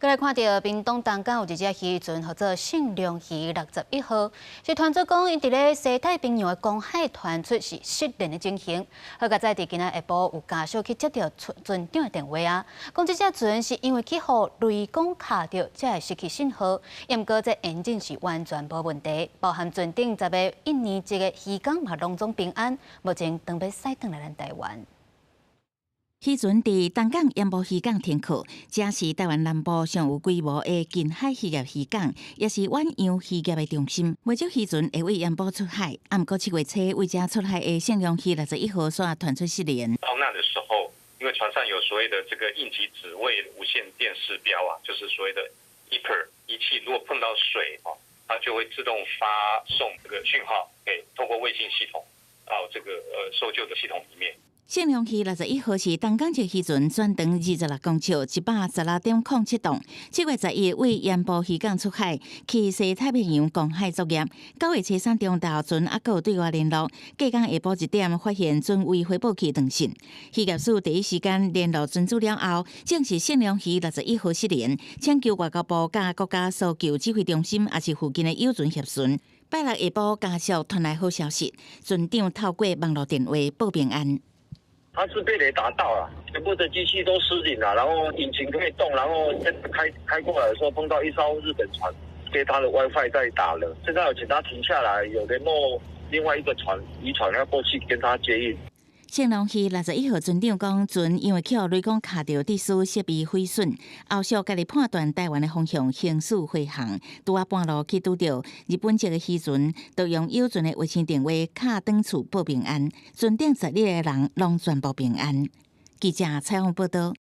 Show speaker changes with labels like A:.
A: 閣來看著屏東東港有一隻漁船，號做聖良漁61號，是傳出講𪜶佇咧西太平洋的公海傳出是失聯的情形。好佳哉佇今仔下晡有家屬去接著船船長的電話啊，講這隻船是因為去予雷公敲著，才會失去信號。毋過這引擎是完全無問題，包含船頂10個印尼籍的漁工嘛攏總平安，目前準備駛轉來咱台灣。
B: 漁船佇東港鹽步漁港停靠，這是台灣南部上有規模的近海漁業漁港，也是遠洋漁業的中心。袂少漁船會對鹽步出海，毋過7月初對遮出海的聖良漁61號煞傳出失聯。
C: 遭難的時候，因為船上有所謂的這個應急指位無線電視標啊，就是所謂的 EPIRB 儀器，如果碰到水哦，它就會自動發送這個訊號，給透過衛星系統到這個搜救的系統裡面。
B: 聖良漁61號是東港籍漁船，全長26公尺，116.07棟。7月11對鹽步漁港出海，去西太平洋公海作業。9月初三中晝，船猶閣有對外聯絡，隔工下晡1點發現船位回報器斷線。漁業署第一時間聯絡船主了後，證實聖良漁61號失聯，請求外交部佮國家搜救指揮中心，抑是附近的友船協尋。拜六下晡家屬傳來好消息，船長透過網路電話報平安。
D: 它是被雷打到了，全部的機器都失靈了，然後引擎可以動，然後開開過來的時候碰到一艘日本船，給他的 WiFi 在打了，現在有請他停下來，有聯絡另外一個船漁船要過去跟他接應。
B: 聖良漁61號船長講，船因為去予雷公敲著，致使設備毀損，後續家己判斷台灣的方向行駛飛航，拄仔半路去拄著日本籍的漁船，就用友船的衛星電話敲轉厝報平安，船頂12個人攏全部平安。記者採訪報道。